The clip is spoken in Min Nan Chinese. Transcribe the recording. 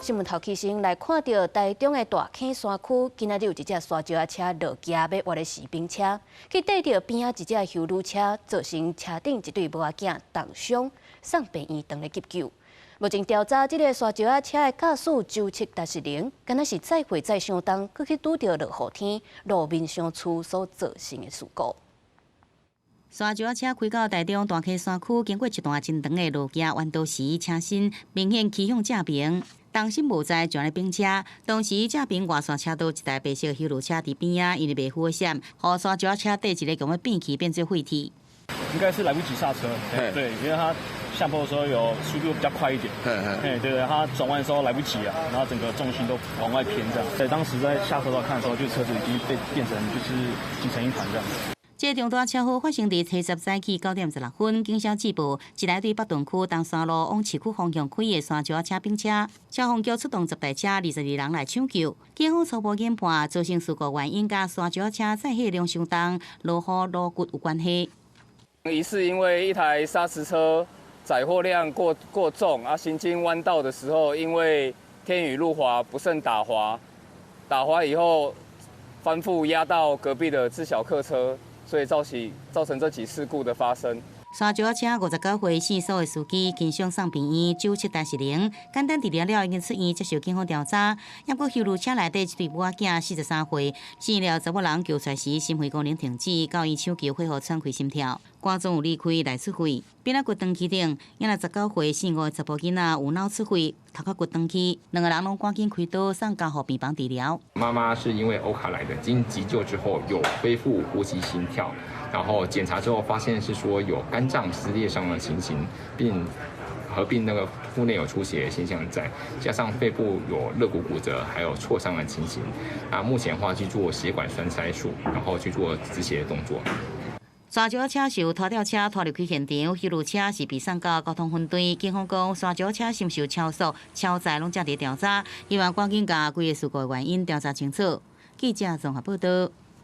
新聞頭起先來看著台中的大坑山區，今仔日有一隻沙石仔車落崎欲倚咧士兵車，去綴著邊仔一隻休旅車，造成車頂一對母仔囝重傷，送病院當咧急救。目前調查這个沙石仔車的駕駛周徹達實靈，敢若是載貨載傷重，閣去拄著落雨天，路面傷澍所造成的事故。沙石仔車開到台中大溪山區，經過一段真長的路崎彎道時，車身明顯趨向正爿。重心無在撞咧反車，當時正爿外線車道一台白色休旅車佇邊仔，因為袂赴閃，予沙石仔車綴一个共欲變去變做廢鐵。應該是來不及剎車，對，因為他下坡的時候有速度比較快一點，對對，他轉彎的時候來不及啊，然後整個重心都往外偏這樣。對，當時在下車道看的時候，就車子已經被變成就是擠成一團這樣。這重大車禍發生佇初十早起9點16分，警消接報，一台對北屯區東山路往市區方向開的沙石仔車反車，消防局出動10台車，22人來搶救。警方初步研判，造成事故原因佮沙石仔車載貨量傷重、落雨路骨有關係。疑似因為一台砂石車載貨量過重，啊，行經彎道的時候，因為天雨路滑，不慎打滑，打滑以後翻覆壓到隔壁的自小客車。所以造成這起事故的發生。沙石仔車59歲姓蘇的司機，輕傷送病院，九七單是零。簡單治療了，已經出院接受警方調查。不過休旅車內底一對母仔囝43歲，死了查某人救出來時，心肺功能停止，到醫搶救恢復喘氣心跳，肝臟有離開內出血，邊仔骨斷去頂，囡仔19歲姓吳的查埔囡仔有腦出血，頭殼骨斷去，兩個人攏趕緊開刀送加護病房治療。媽媽是因為歐卡來的，經急救之後有恢復呼吸心跳，然後檢查之後發現是說有肝臟撕裂傷的情形，並合併那個腹內有出血的現象在，加上肺部有肋骨骨折，還有挫傷的情形。那目前的話去做血管栓塞術，然後去做止血的動作。沙石仔車受拖吊車拖入去現場，休旅車是被送到交通分隊。警方講，沙石仔車是毋是有超速、超載，攏正佇調查，希望趕緊共規个事故的原因調查清楚。記者綜合報道。